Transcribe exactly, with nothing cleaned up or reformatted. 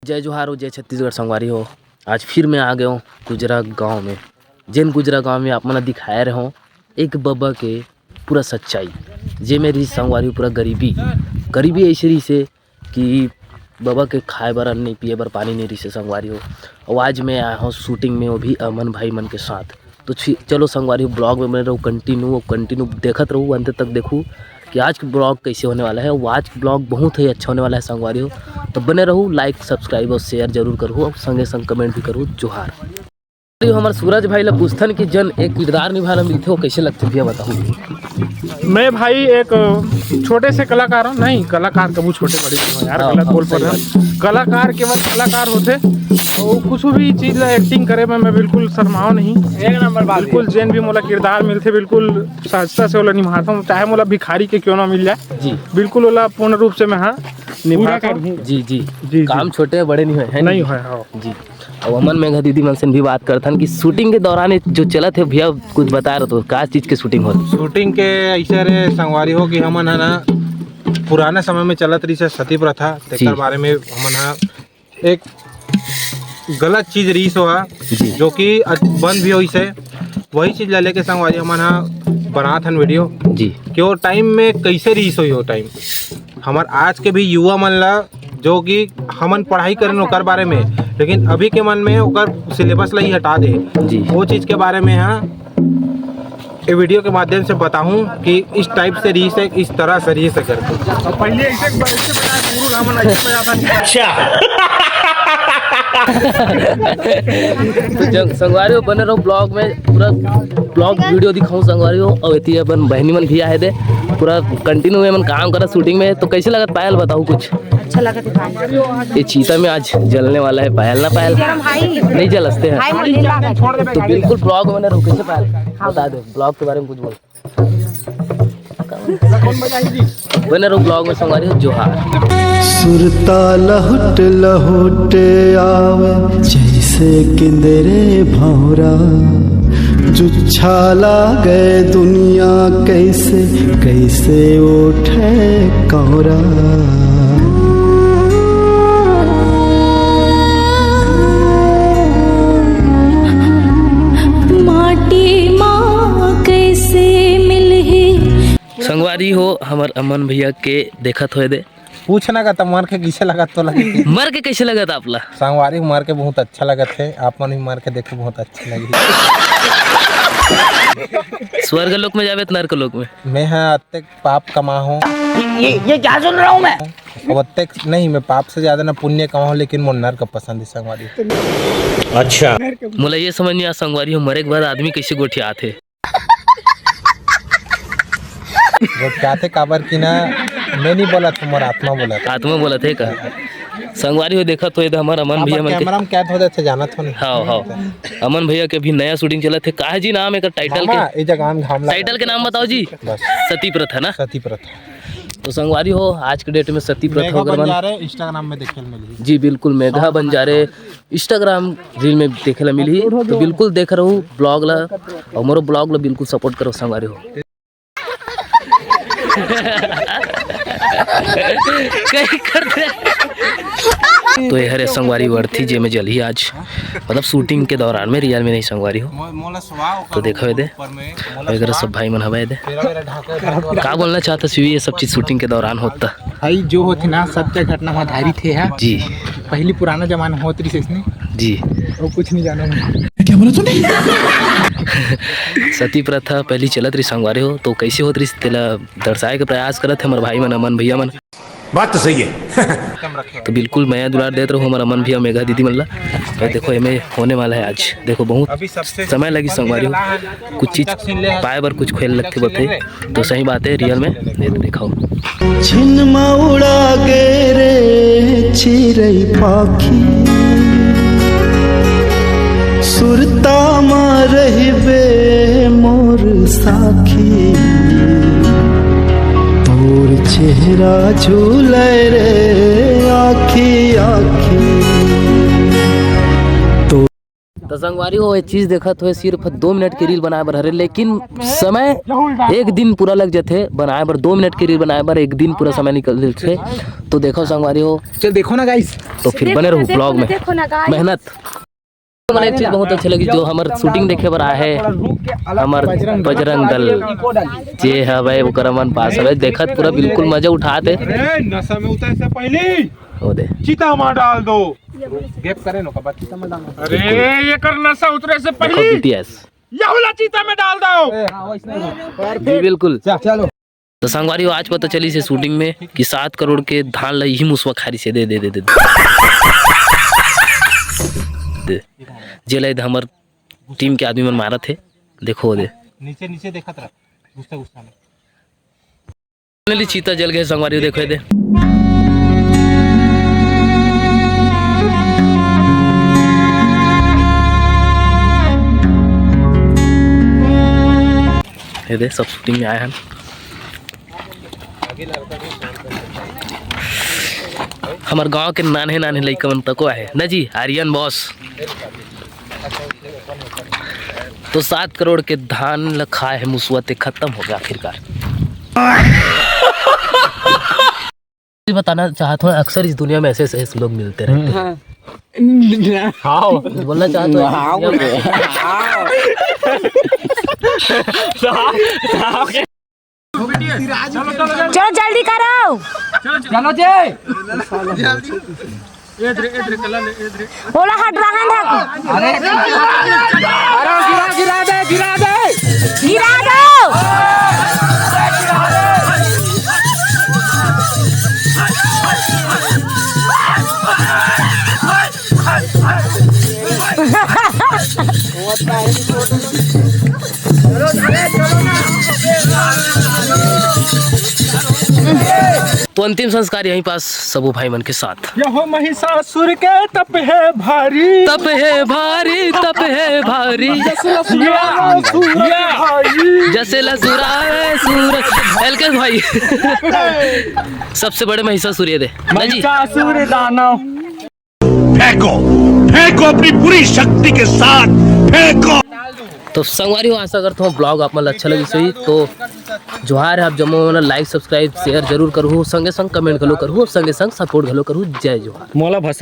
जय जोहार हो, जय छत्तीसगढ़ संगवारी हो। आज फिर मैं आ गए हूँ गुजरा गांव में। जेन गुजरा गांव में आप मन ला दिखाए रहे हूँ एक बबा के पूरा सच्चाई, जे में रही संगवारी हो पूरा गरीबी। गरीबी ऐसे रही से कि बबा के खाए बर अन्न नहीं, पिए बर पानी नहीं रही से संगवारी हो। और आज मैं आया हूँ शूटिंग में, वो भी अमन भाई मन के साथ। तो छी-, चलो संगवारी हो, ब्लॉग में बने रहो, कंटिन्यू कंटिन्यू देखत रहो, अंत तक देखो कि आज के ब्लॉग कैसे होने वाला है। वो आज के ब्लॉग बहुत ही अच्छा होने वाला है संगवारी हो। तो बने रहो, लाइक, सब्सक्राइब और शेयर जरूर करो, और संगे संग कमेंट भी करो। जोहार। हमारे सूरज भाई ला पूछथन कि जन एक किरदार निभाना मिलथे, वो कैसे लगथे भैया, बताओ। मैं भाई एक छोटे से कलाकार हूँ, नहीं, कलाकार कबू छोटे बड़े नहीं हो यार, हाँ, गलत हाँ, बोल सही पड़े। कलाकार केवल कलाकार होथे, और कुछ भी चीज ला एक्टिंग करे में मैं बिल्कुल शर्माओ नहीं। एक नंबर बात। बिल्कुल जेन भी मोला किरदार मिलथे, बिल्कुल सहजता से ओला निभाता हूँ, चाहे मोला भिखारी के क्यों ना मिल जाए। जी। बिल्कुल ओला पूर्ण रूप से मैं, हाँ, निभाता हूँ। जी, जी। जी, जी। काम छोटे बड़े नहीं होय, है नहीं ना? होय, हाँ। जी। अब हमन मेघा दीदी मन से भी बात करथन कि शूटिंग के दौरान ये जो चलत हे भैया, कुछ बता रहे तो का चीज के शूटिंग होत? शूटिंग के ऐसे रे संगवारी हो कि हमन ह ना पुराना समय में चलत रहिस हे सती प्रथा, जी। तेकर बारे में हमन ह एक गलत चीज रहिस हो हा, जी। जो कि अच-, बंद भी होइस हे, वही चीज ला लेके संगवारी हमन ह बनात हन वीडियो जी। कि वो टाइम में कैसे रहिस होही वो टाइम। हमर आज के भी युवा मन ला, जो कि हमन पढ़ाई करेन ओकर बारे में, लेकिन अभी के मन में ओकर सिलेबस ला ही हटा दे। जी। वो चीज के बारे में ह ये वीडियो के माध्यम से बताहूँ कि इस टाइप से रहिस हे, इस तरह से रहिस हे करके। पहले ऐसे, ऐसे बनाया, गुरु रामन ऐसे बनाया था। अच्छा। तो जब संगवारी हो बने रहो ब्लॉग में, पूरा ब्लॉग वीडियो दिखाऊँ संगवारी हो। और एती अपन बहनी मन भी आए दे, पूरा कंटिन्यू में मन काम करा शूटिंग में। तो कैसे लगत पायल, बताओ कुछ? अच्छा लगत हे भाई। ये चीता में आज जलने वाला है पायल, ना पायल? गरम भाई। नहीं जलसते हैं। भाई, मुझे लागत। तो बिल्कुल ब्लॉग में बने रहो, कैसे पायल? हाँ। बता दो, ब्लॉग के बारे में कुछ बोल। बने रहो ब्लॉग में संगवारी हो। जोहार। सुरता लहुट लहुट आवे जैसे किंदरे भौरा, जुच्छा लागे दुनिया कैसे, कैसे उठे कौरा। माटी मा कैसे मिलही। संगवारी हो, हमर अमन भैया के देखत होए दे। पूछना का त मर के कैसे लगत तो लगे? मर के कैसे लगत आप ला? संगवारी मर के बहुत अच्छा लगत हे, आप मन भी मर के देखो, बहुत अच्छा लगे। स्वर्ग लोक में जावे त नरक लोक में? मैं ह अतेक पाप कमा हूँ। ये, ये क्या सुन रहा हूँ मैं? अब अतेक नहीं, मैं पाप से ज्यादा ना पुण्य कमा हूँ, लेकिन मोर नरक पसंद है संगवारी। अच्छा। मोला ये समझ नहीं आ संगवारी हो, मरे के बाद आदमी कैसे गोठियात हे? गोठियाथे काबर कि ना, मैं नहीं बोलत, हमर आत्मा बोलत। आत्मा बोलत हे का? संगवारी हो देखत हो, ये हमर अमन भैया मन के कैमरा में कैद हो जाथे, जानत हो नहीं? हाँ, हाँ। अमन भैया के भी नया शूटिंग चलत हे। का है जी नाम एकर टाइटल के? मामा, ए जगह हम घाम लगा। टाइटल के नाम बताओ जी। बस। सती प्रथा ना? सती प्रथा। तो संगवारी हो, आज के डेट में सती प्रथा मेघा वगैरह मन बंजारे Instagram में देखे ल मिलही। जी बिल्कुल, मेघा बंजारे Instagram रील में देखे ला मिलही। तो बिल्कुल देख रहो ब्लॉग ला, और मोरो ब्लॉग ला बिल्कुल सपोर्ट करो संगवारी हो। कहीं कर दे। तो ये हरे संगवारी वर्थी जे में जलही आज, मतलब शूटिंग के दौरान में, रियल में नहीं संगवारी हो। तो देखा दे, वगैरह सब भाई मन हवे दे। का बोलना चाहता शिवी, ये सब चीज शूटिंग के दौरान होता? भाई, जो होथे ना, सत्य घटना म आधारित हे, हा। जी। पहली पुराना जमाना होत रहिस इसने। जी। वो कुछ नहीं जाना मैं। क्या बोला तूने? सती प्रथा पहली चलत रही संगवारी हो, तो कैसे होत रही तेला दर्शाए के प्रयास करत हे हमर भाई मन, अमन भैया मन। बात तो सही है। तो बिल्कुल मया दुलार देत रहो हमर अमन भैया, मेघा दीदी मन ला। और देखो, एमे होने वाला है आज। देखो, बहुत समय लगी संगवारी हो, कुछ चीज पाए बर कुछ खोए लगथे बते। तो सही बात है, रियल में दे-, दिखाओ। छिन मा उड़ा गे रे चिरई पाखी, सुरता मा रहिबे मोर साखी। तोर चेहरा झूले रे आखी आखी। तो तो संगवारी हो, ये चीज देखत हुए सिर्फ दो मिनट के रील बनाए बर हरे, लेकिन समय एक दिन पूरा लग जाथे बनाए बर। दो मिनट के रील बनाए बर एक दिन पूरा समय निकल जाथे। तो देखो संगवारी हो, चल देखो ना गाइस। तो फिर बने रहू ब्लॉग में। मेहनत। मैंने एक चीज बहुत अच्छी लगी, जो हमर शूटिंग देखे बर आए हैं, हमर बजरंग दल, जे हवे ओकर मन पास हवे, देखत पूरा बिल्कुल मजा उठात हे। अरे, नशा में उतरे से पहले ओ दे। चिता में डाल दो। गेप करे नो का बात, चिता में डाल दो। अरे, ये कर नशा उतरे से देखो पहले बीटीएस। ये वाला चिता में डाल दो। जी बिल्कुल। चलो। तो संगवारी हो, आज पता चली से शूटिंग में कि सात करोड़ के धान ला यही मुसवा खारी से दे दे दे दे, दे। जेला हमर टीम के आदमी मन मारत हे। देखो दे। नीचे, नीचे देखत रह, गुस्सा, गुस्सा में। फाइनली चीता जल गए संगवारी हो, देखो ये दे। ये दे, सब शूटिंग में आए हैं। हमर गांव के नान्हे नान्हे लइका मन तको आहे ना जी, आर्यन बॉस। तो सात करोड़ के धान ल खाए हे मुसुआ, ते खत्म हो गया आखिरकार। बताना चाहता हूँ, अक्सर इस दुनिया में ऐसे ऐसे लोग मिलते रहते हैं। हाँ। कुछ बोलना चाहते हो? हाँ, बोल रहे हैं। चलो जल्दी करो। चलो जी। ओला हट रहा है। अरे गिरा, गिरा दे, गिरा दे। गिरा दो। तो अंतिम संस्कार यहीं पास सबो भाई मन के साथ। यहो महिषासुर के तप हे भारी। तप हे भारी, तप हे भारी। जस लसुरावे सूरज भाई। जस लसुरावे सूरज। एलकेश भाई। सबसे बड़े महिषासुर ये दे। ना जी। महिषासुर दानव। फेंको, फेंको अपनी पूरी शक्ति के साथ, फेंको। तो संगवारी हो, आशा करता हूँ ब्लॉग आप मन ल अच्छा लगिस होही। तो जोहार है आप जम्मो मन ल, लाइक सब्सक्राइब शेयर जरूर करहू, संगे संग कमेंट घलो करहू, संगे संग सपोर्ट घलो करहू। जय जोहार। मोला भस-